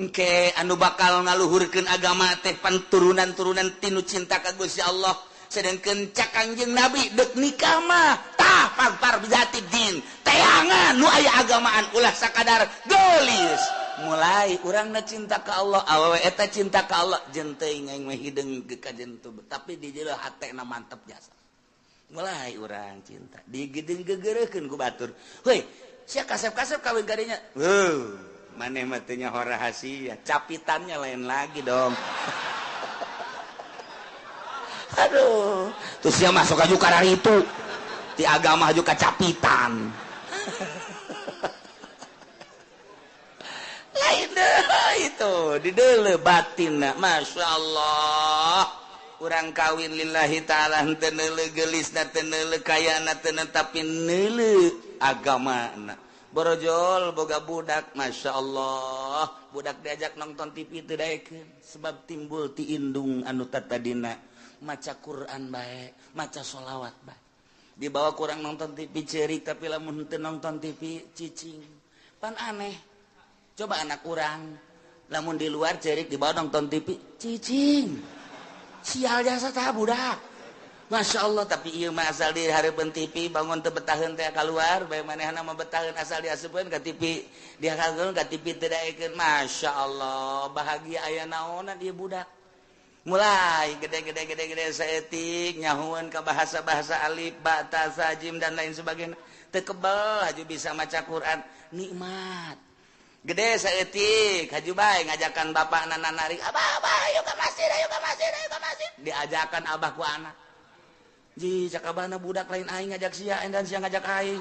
Engke anu bakal ngaluhurkeun agama teh pan turunan-turunan tinu cinta ka Gusti Allah. Sedengkeun cak Kangjeng Nabi deuk nikah mah tah pagpar bizati din. Teangan nu aya agamaan ulah sakadar geulis. Mulai urangna cinta ka Allah, awewe eta cinta ka Allah, jeung teuing aing mah hideung ka jentu, tapi di jero hatena mantep jasa. Mulai urang cinta, digedeng gegereukeun ku batur. Heuy, sia kasep-kasep kawin kadinya. Heuh, maneh mah teu nyaho rahasia, capitannya lain lagi dong. Aduh, terus sia masuk aju kararitu. Di agama aju kacapitan. Lain deh itu, di deuleu batinna, Masya Allah. Urang kawin lillahi ta'ala henteu neuleuh geulisna, teu neuleuh kayana, teu tapi neuleuh agamana. Borojol boga budak, Masya Allah. Budak diajak nonton TV teu daekeun, sebab timbul ti indung anu tatadina maca Quran bae, maca sholawat bae. Dibawa kurang nonton TV cerik, tapi lamun henteu nonton TV cicing. Pan aneh. Coba anak urang lamun di luar cerik, dibawa nonton TV cicing. Sial jasa tah budak. Masya Allah, tapi ieu mah asal di hareupeun TV bangun teu betaheun teh kaluar, bae manehna mah betaheun asal diasupkeun ka TV, dihakeun ka TV teu daekeun. Masya Allah, bahagia aya naonan ieu budak. Mulai gede-gede-gede-gede saeutik nyahueun ka bahasa-bahasa alif, ba, ta, sa, jim dan lain sebagainya. Teu kebel haju bisa maca Quran, nikmat. Gede saeutik haju bae ngajakan bapakna narik, "Abah, abah, ayo ka masjid, ayo ka masjid, ayo ka masjid." Diajakan abah ku anak. Ji, cak abahna budak lain aing ngajak sia dan sia ngajak aing.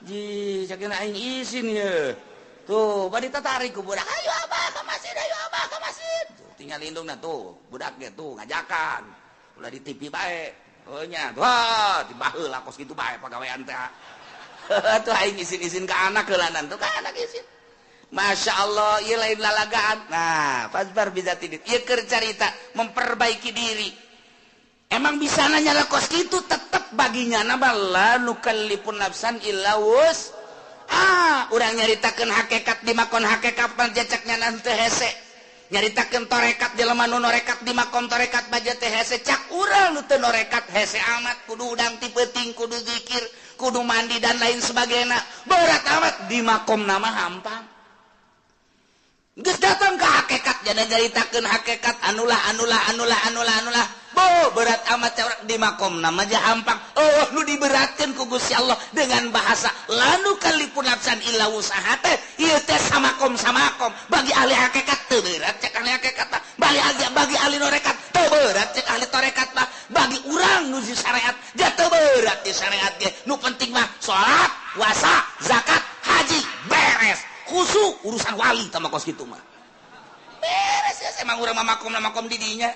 Ji, cak aing isin ye. Tuh, bari tatarik ku budak, "Ayo abah ka masjid, ayo abah ka masjid." Tinggal lindungna tuh, budaknya tuh ngajakan. Ulah di TV bae. Oh nya, wah, dibaheula kos kitu bae pagawean teh. Tuh aing isin-isin ka anak heulanan tuh ka anak isin. Masya Allah, ieu lain lalagaan. Nah, pasbar bisa tidit. Ieu keur carita memperbaiki diri. Emang bisa nanya lah kos kitu tetep baginya nama la nukallifun nafsan illa wus. Ah, urang nyaritakeun hakikat di makon hakikat panjacaknya nanti hese. Nyaritakeun torekat jelema nu norekat di makom torekat baja teh hese, cak urang nu teu norekat hese amat, kudu udang ti peuting, kudu zikir, kudu mandi dan lain sebagainya. Berat amat di makom nama hampang. Geus datang ke hakikat jadi nyaritakeun hakikat anulah anulah anulah anulah anulah. Bo berat amat cak di makom nama aja hampang. Oh nu diberatkeun ku Gusti Allah dengan bahasa lanu kalipun nafsan illa wusaha teh ieu teh samakom samakom bagi ahli hakikat teu berat cek ahli hakikat mah, bagi ahli norekat teu berat cek ahli torekat mah, bagi urang nu di syariat ja teu berat di syariat ge. Nu penting mah salat, puasa, zakat, haji beres. Khusu urusan wali tama kos kitu mah. Beres ya emang urang mah makom makom di dinya.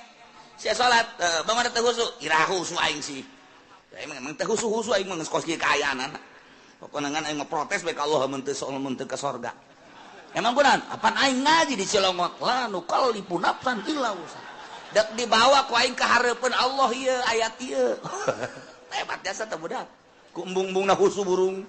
Sia salat, bangun teu khusu, ira khusu aing sih. Emang emang teu khusu-khusu aing mah geus kos kieu kaayaan. Pokona ngan aing mah protes bae ka Allah mun teu mun teu ka sorga. Emang kunaon? Apan aing ngaji di Cilongok, la nukallifu nafsan illa wusaha. Dek dibawa ku aing ka hareupeun Allah ieu ayat ieu. Hebat jasa teh budak. Ku embung-embungna khusu burung.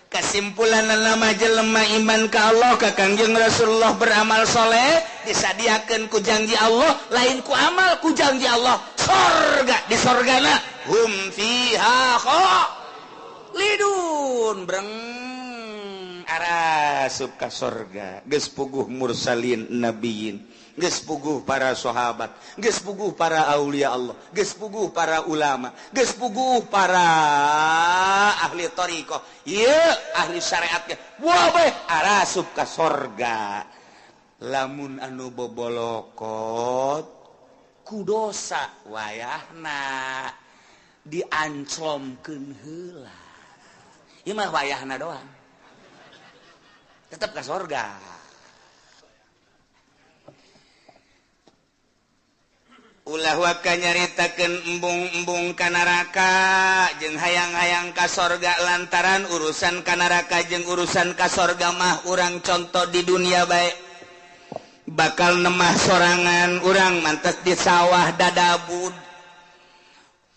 Kesimpulan nama jelema iman ka Allah ka Kangjeng Rasulullah beramal soleh disadiakeun ku janji Allah, lain ku amal ku janji Allah sorga, di sorgana hum fiha khalidun, breng arasup ka sorga. Geus puguh mursalin nabiyin, geus puguh para sahabat, geus puguh para aulia Allah, geus puguh para ulama, geus puguh para ahli thariqah, ieu ahli syariat ge. Wah bae arasup ka sorga. Lamun anu bobolokot ku dosa wayahna dianclomkeun heula. Ieu mah wayahna doang. Tetep ka sorga. Ulah waka nyaritakeun embung-embung ka neraka jeung hayang-hayang ka sorga, lantaran urusan ka neraka jeung urusan ka sorga mah urang contoh di dunia bae. Bakal nemah sorangan urang mantes di sawah dadabud.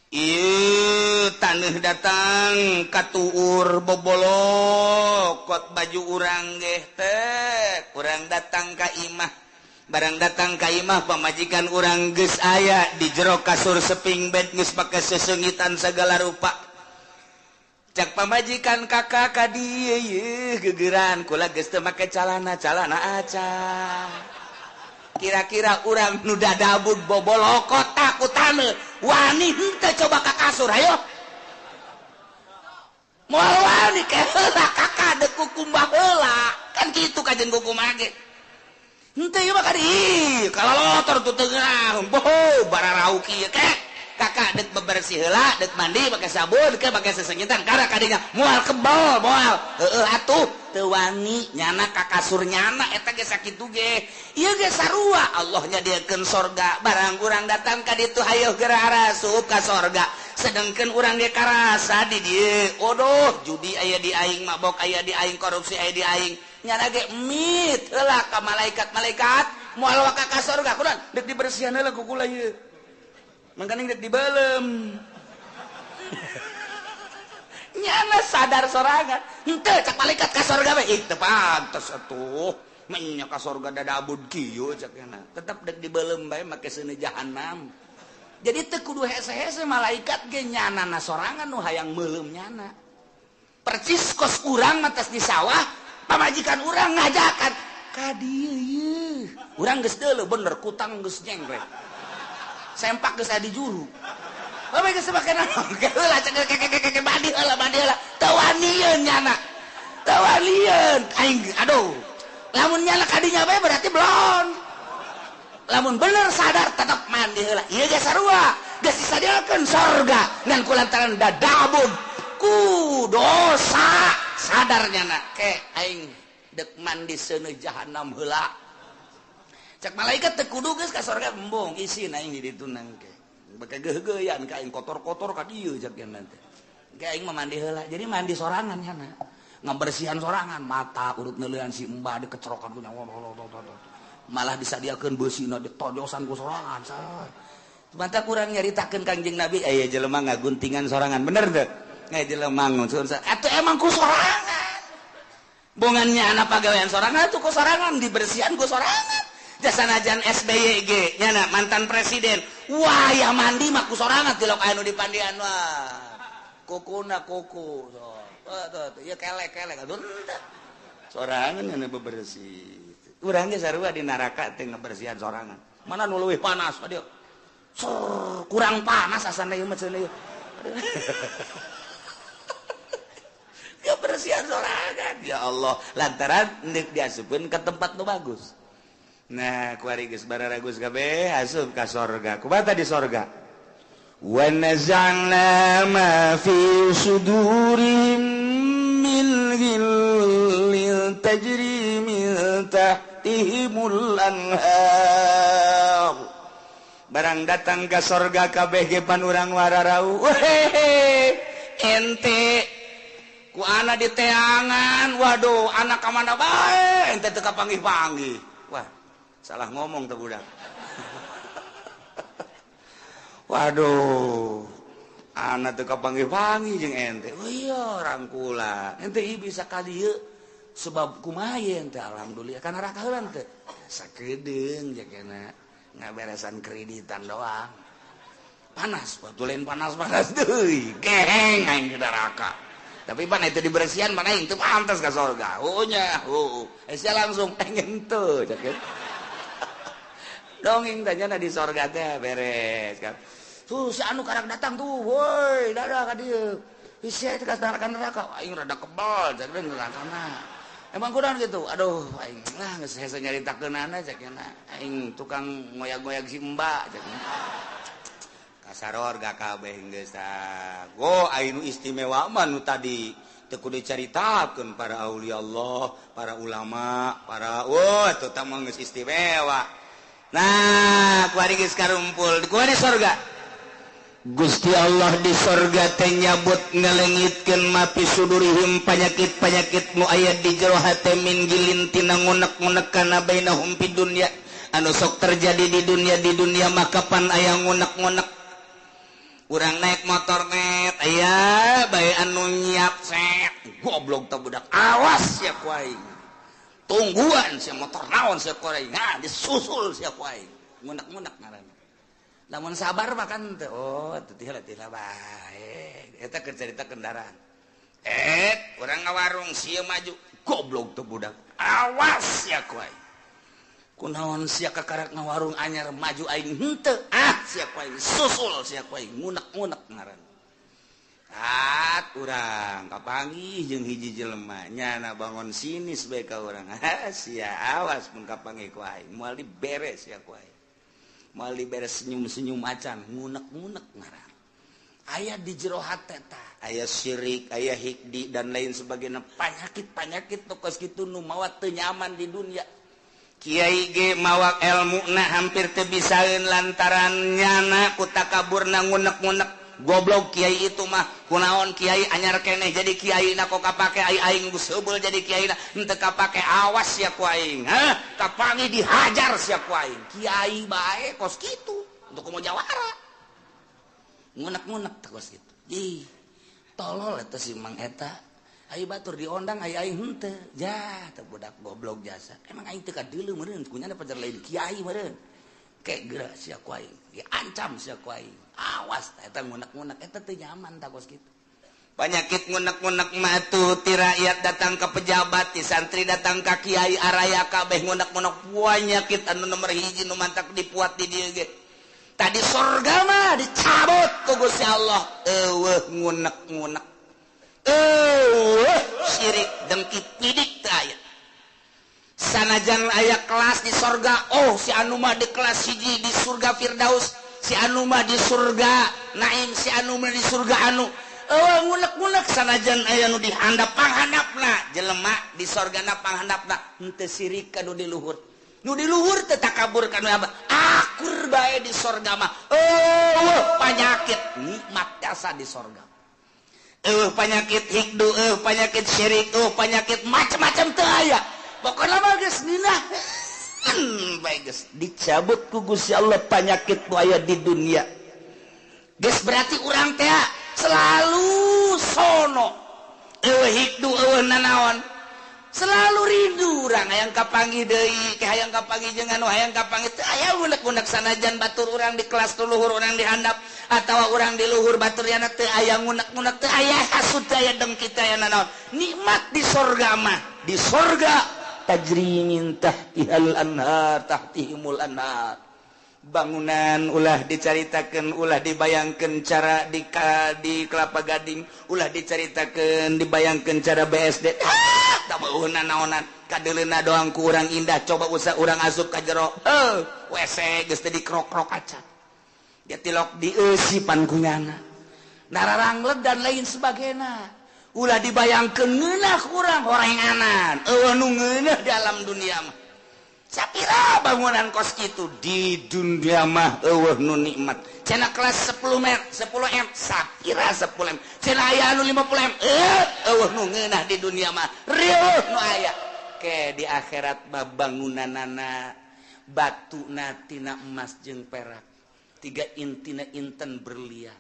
Ieu taneuh datang katuur bobolokot baju urang geh teh, urang datang ka imah. Barang datang ka imah pamajikan urang geus aya di jero kasur seping bed geus pake seseungitan segala rupa. Cak pamajikan kakak ka dieu yeuh gegeran kula geus teu make calana, calana aca. Kira-kira urang nu dadabud bobolokot takutan wani henteu coba ka kasur hayo. Moal wani ke heula kakak deuk kukumbah heula. Kan kitu kajen kukumbah ge. Henteu ieu mah ka dieu kalalotor tu teu ngeunah. Boho bararau kieu ke. Kakak dek bebersih heula, dek mandi pakai sabun, ke pakai sesengitan karena kadinya moal kebal, moal. Heueuh atuh teu wani nyana ka kasur nyana eta ge sakitu ge. Ieu ge sarua Allah nyadiakeun sorga, barang urang datang ka ditu hayoh geura arasup ka sorga. Sedengkeun urang ge karasa di dieu. Odoh, judi aya di aing, mabok aya di aing, korupsi aya di aing. Nyana ge mit heula ka malaikat-malaikat, moal waka ka sorga kunaon? Dek dibersihan heula ku kula ieu. Mangkaning dek dibelem. Nyana sadar sorangan. Henteu cak malaikat ka sorga we. Ih teu pantes atuh. Menya ka sorga dadabud kieu cak nyana. Tetep dek dibelem bae make seuneu jahanam. Jadi teu kudu hese-hese malaikat ge nyanana sorangan nu hayang meuleum nyana. Percis kos urang mah tos di sawah, pamajikan urang ngajakan ka dieu ieu. Urang geus deuleu bener kutang geus nyengklek. Sempak geus aya di juru. Bae geus make naon? Heula cek keke mandi heula mandi heula. Teu wanieun nyana. Teu wanieun. Aing aduh. Lamun nyana kadinya bae berarti belon. Lamun bener sadar tetep mandi heula. Ieu ge sarua. Geus disadiakeun sorga ngan kulantaran dadabun ku dosa sadar nyana ke aing dek mandi seuneu jahanam heula. Cak malaikat teu kudu geus ka sorga embung isin aing di ditu nangke. Beke geugeuyan ka aing kotor-kotor ka dieu cak nya teh. Ke aing mah mandi heula. Jadi mandi sorangan nyana. Ngabersihan sorangan, mata urut neuleuan si embah dikecerokan ku nyawa. Malah disadiakeun beusina ditojosan ku sorangan. Mata kurang nyaritakeun Kangjeng Nabi aya jelema ngaguntingan sorangan. Bener teu? Aya jelema ngunsun. Atuh emang ku sorangan. Bongannya anak pagawean sorangan atuh ku sorangan dibersihan ku sorangan. Jasanajan SBY ge nyana mantan presiden. Wah, ya mandi mah ku sorangan tilok anu dipandian wah. Kukuna kuku. So. Tuh, ya kelek-kelek atuh. Sorangan nyana bebersih. Urang ge sarua di neraka teh ngabersihan sorangan. Mana nu leuwih panas dieu. Kurang panas asana ieu mah cenah ieu. Kebersihan sorangan. Ya Allah, lantaran deuk diasupkeun ke tempat nu bagus. Nah, kuari geus bararagus kabeh asup ka sorga. Kumaha di sorga? Wa naza'na ma fi sudurihim min ghillin tajri min tahtihimul anhar. Barang datang ka sorga kabeh ge pan urang wararau. Wehehe, ente ku ana diteangan, waduh, anak ka mana bae ente teu kapanggih-panggih. Wah, salah ngomong tuh budak. Waduh, anak teu kapanggih-panggih jeung ente. Oh iya, rangkula. Ente ieu bisa ka dieu sebab kumaha ente alhamdulillah kana neraka heula teh. Sakedeung jakena ngaberesan kreditan doang. Panas, batu lain panas-panas deui. Geheng aing di neraka. Tapi pan itu dibersihan mana aing teu pantas ka sorga. Oh nya, heuh. Sia langsung pengen teu cek. Dongeng tanya di sorga teh beres kan. Tuh si anu karang datang tuh, woi, dadah ka dieu. Sia teh ka neraka, aing rada kebal cek nerakana. Emang kurang gitu. Aduh, aing lah geus hese nyaritakeunana cek nya. Aing tukang ngoyag-ngoyag si Mbak cek. Kasaror gak kabeh geus tah. Go aing nu istimewa mah nu tadi teu kudu dicaritakeun para aulia Allah, para ulama, para wah teu tah mah geus istimewa. Nah, kuari geus karumpul, kuari sorga. Gusti Allah di sorga teh nyabut ngalengitkeun mapi sudurihim panyakit-panyakit nu aya di jero hate min gilin tina ngunek-ngunek kana bainahum fid dunya anu sok terjadi di dunia maka pan aya ngunek-ngunek. Urang naik motor net aya bae anu nyiap set goblok teh budak awas sia ku aing. Tungguan sia motor naon sia ku aing. Nah, disusul sia ku aing. Ngunek-ngunek ngaranna. Lamun sabar mah kan teh oh teu teh bae. Eta keur carita kendaraan. Eh, urang ngawarung sia maju, goblok tuh budak. Awas ya ku aing. Kunaon sia kakarak ngawarung anyar maju, aing henteu? Ah, sia ku aing, susul sia ku aing, ngunek-ngunek ngaran. Tat urang kapanggih jeung hiji jelema, nyana bangun sinis bae ka urang. Ah, sia awas mun kapanggih ku aing, moal diberes sia ku aing. Moal diberes senyum-senyum acan, ngunek-ngunek ngaran. Aya di jero hate tah, aya syirik, aya hikdi dan lain sebagainya, penyakit-penyakit nu kos kitu nu mawa teu nyaman di dunia. Kiai ge mawa ilmu na hampir teu bisaeun lantaran nyana ku takaburna ngunek-ngunek. Goblok kiai itu mah, kunaon kiai anyar keneh jadi kiai na kok kapake, ai aing geus heubeul jadi kiai na henteu kapake, awas sia ku aing. Hah, kapanggih dihajar sia ku aing. Kiai bae kos kitu untuk komo jawara ngunek-ngunek teh kos kitu. Ih, tolol eta si Mang eta. Ai batur diondang, ai aing henteu. Ja, teh budak goblok jasa. Emang aing teu kadeuleu meureun, kunyana pajar lain kiai meureun. Kek geura sia ku aing, diancam sia ku aing. Awas eta ngunek-ngunek eta teu nyaman tah kos kitu. Penyakit ngunek-ngunek mah tuh ti rakyat datang ke pejabat, ti santri datang ka kiai, araya kabeh ngunek-ngunek. Penyakit anu nomor hiji nu mantak dipuat di dieu ge. Tadi sorga mah dicabut ku Gusti Allah. Eueuh ngunek-ngunek. Eueuh syirik dengki pidik teu aya. Sanajan aya kelas di sorga, oh si anu mah di kelas hiji di surga Firdaus, si anu mah di surga Naim, si anu mah di surga anu. Eueuh ngunek-ngunek sanajan aya nu dihandap panghandapna, jelema di sorgana panghandapna henteu sirik ka nu di luhur. Nu di luhur teu takabur ka nu abah. Akur bae di sorga mah. Eueuh panyakit nikmat jasa di sorga. Eueuh panyakit hikdu, eueuh panyakit syirik, eueuh panyakit macam-macam teu aya. Pokona mah geus ngeunah. Bae geus dicabut ku Gusti Allah panyakit nu aya di dunia. Geus berarti urang teh selalu sono. Eueuh hikdu, eueuh nanaon. Selalu rindu urang hayang kapanggih deui, ke hayang kapanggih jeung anu hayang kapanggih teu aya unek-unek sanajan batur urang di kelas luhur, urang di handap atawa urang di luhur batur yana teu aya ngunek-ngunek, teu aya hasud, teu aya dengki, teu aya nanaon. Nikmat di sorga mah, di sorga tajri min tahtihal anhar, tahtihimul anhar. Bangunan ulah dicaritakeun, ulah dibayangkeun cara di Kelapa Gading, ulah dicaritakeun dibayangkeun cara BSD. Ah, tak beuheuna naonan, kadeuleuna doang ku urang indah, coba usah urang asup ka jero. Heuh, WC geus teh dikrok-krok acan. Dia tilok dieusipan ku nyana. Nararanglet dan lain sebagainya. Ulah dibayangkeun ngeunah ku urang horenganan. Eueuh nu ngeunah di alam dunia mah. Sapira bangunan kos kitu di dunia mah eueuh nu nikmat. Cenah kelas 10 m, 10 m, sapira 10 m. Cenah aya anu 50 m. Eh, eueuh nu ngeunah di dunia mah. Rieuh nu aya. Ke di akhirat mah bangunanana batuna tina emas jeung perak. Tiga intina inten berlian.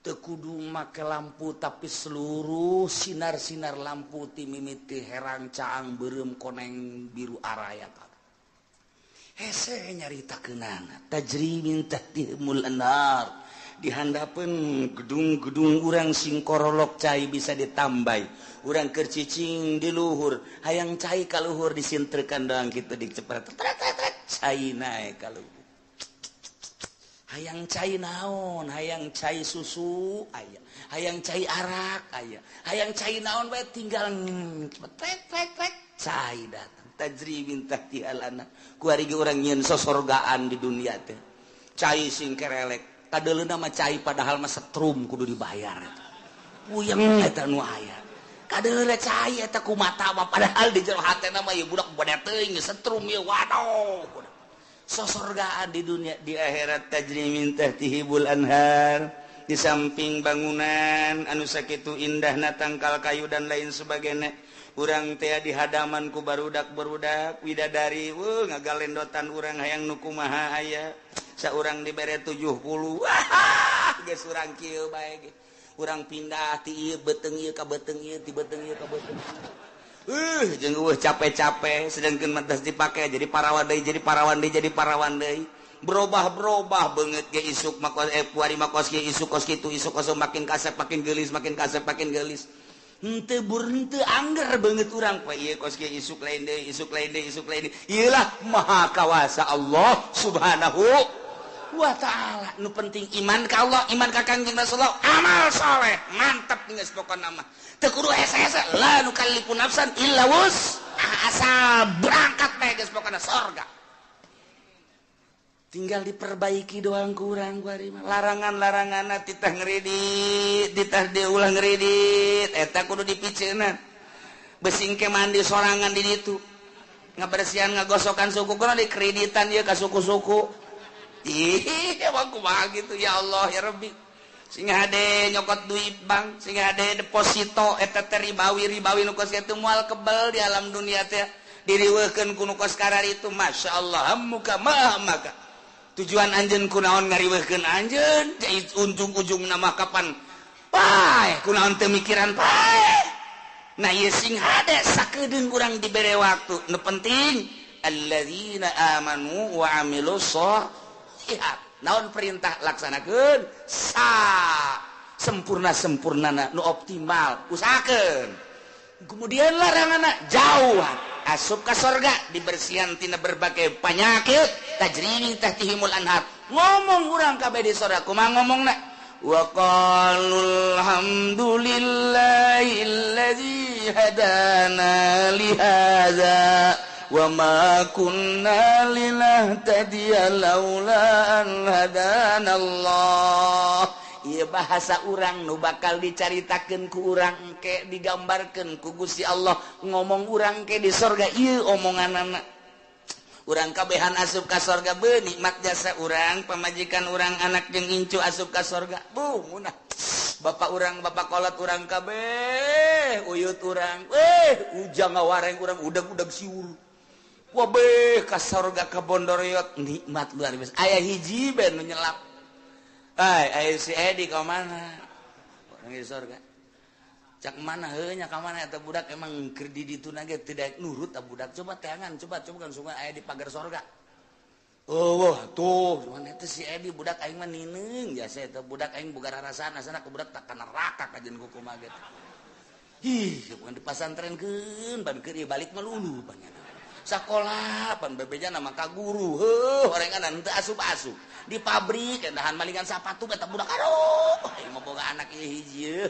Teu kudu make lampu, tapi seluruh sinar-sinar lampu ti mimiti herang caang beureum koneng biru araya kabeh. Hese nyaritakeunana tajri min tahtihimul anhar. Di handapeun gedung-gedung urang sing korolok cai bisa ditambai. Urang keur cicing di luhur, hayang cai ka luhur disintrekan doang kitu dicepret. Tret tret tret cai naek ka luhur. Hayang cai naon, hayang cai susu aya, hayang cai arak aya, hayang cai naon bae tinggal tret tret tret cai datang. Tajri min tahtihal anhar. Kuari ge urang nyieun sosorgaan di dunia teh. Cai sing kerelek, kadeuleuna mah cai padahal mah setrum kudu dibayar eta. Puyeng eta nu aya. Kadeuleuna cai eta ku mata mah padahal di jero hatena mah ieu budak bade teuing setrum ieu, waduh. Sosorgaan di dunia, di akhirat tajri min tahtihimul anhar. Di samping bangunan anu sakitu indahna tangkal kayu dan lain sebagainya, urang teh di hadaman ku barudak-barudak widadari, weuh ngagalendotan urang hayang nu kumaha aya. Saurang dibere 70, wah geus urang kieu bae ge. Urang pindah ti ieu beuteung ieu ka beuteung ieu, ti beuteung ieu ka beuteung. Jeung eueuh capek-capek sedangkeun mah geus dipake jadi parawan deui, jadi parawan deui, jadi parawan deui. Berubah-berubah beungeut ge isuk mah kos, kuari mah kos kieu, isuk kos kitu, isuk kos makin kasep makin geulis, makin kasep makin geulis. Henteu bur henteu angger beungeut urang poe ieu kos kieu isuk lain deui, isuk lain deui, isuk lain deui. Ieu lah maha kawasa Allah Subhanahu wa ta'ala. Nu penting iman ka Allah, iman ka Kangjeng Rasulullah, amal soleh, mantap geus pokona mah. Teu kudu hese-hese, la nukallifu nafsan illa wus'aha, asal berangkat bae geus pokona sorga. Tinggal diperbaiki doang kurang kuari mah. Larangan-larangan titah ngeridit, titah diulah ngeridit, eta kudu dipiceunan. Besing ke mandi sorangan di ditu. Ngabersihan ngagosokan suku kudu dikreditan ieu ka suku-suku. Ih, emang kumaha gitu ya Allah ya Rabbi. Sing hade nyokot duit bank, sing hade deposito eta teh ribawi ribawi nu kos kitu moal kebel di alam dunia teh. Diriweuhkeun ku nu kos kararitu Masya Allah muka maha maka. Tujuan anjeun kunaon ngariweuhkeun anjeun ujung-ujung nama kapan paeh kunaon teu mikiran paeh. Nah ieu sing hade sakedeung urang dibere waktu. Nu penting alladzina amanu wa amilus sholihat. Naon perintah laksanakeun sa sempurna-sempurnana nu optimal usahakeun. Kemudian laranganna jauhan asup ka sorga dibersihan tina berbagai penyakit tajri min tahtihimul anhar. Ngomong urang kabeh di sorga kumaha ngomongna wa qalu alhamdulillahillazi hadana li hadza wa ma kunna linahtadiya laula an hadana Allah. Ieu bahasa urang nu bakal dicaritakeun ku urang engke digambarkeun ku Gusti Allah ngomong urang ke di sorga ieu omonganana. Urang kabehan asup ka sorga beuh nikmat jasa urang pamajikan urang anak jeung incu asup ka sorga buh munah bapak urang bapak kolot urang kabeh uyut urang ujang ngawareng urang udag-udag siur wah beuh ka sorga ka Bondoriot nikmat luar biasa aya hiji bae nu nyelap. Ai, ai si Edi ka mana? Orang di sorga. Cak mana heuh nya ka mana eta budak emang keur di ditu na ge teu nurut eta budak. Coba teangan, coba coba kan sungai aya di pagar sorga. Oh, wah tuh, mana eta si Edi budak aing mah nineung jasa eta budak aing boga rarasaan asana ku budak tak ka neraka kajeun ku kumaha ge. Ih, bukan dipasantrenkeun ban keur ieu balik mah lulu panjana. Sakola pan bebejana mah ka guru heuh orengan teu asup-asup di pabrik endahan malingan sapatu eta budak aduh aing mah boga anak ieu hiji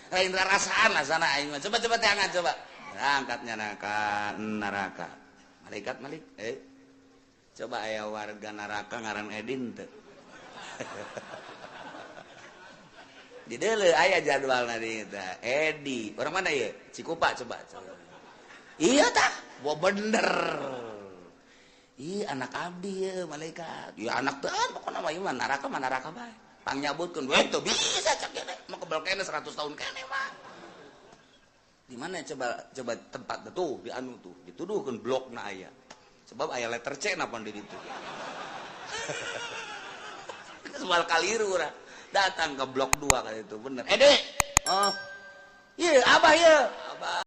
lain rarasaan asana aing mah coba coba teangan coba berangkatnya ka neraka malaikat malik coba aya warga neraka ngaran Edin teu di deuleu aya jadwalna di eta Edi orang mana ieu Cikupa coba coba iya tah wah bener ih anak abdi ya malaikat ya anak teh pokokna mah ieu mah neraka bae pangnyabutkeun we teu bisa cak kene mah kebel kene 100 tahun kene mah di mana coba coba tempat tuh di anu tuh dituduhkeun blokna aya sebab aya letter C napa di ditu soal kaliru urang datang ke blok 2 kali itu bener Edi oh ieu abah ieu abah.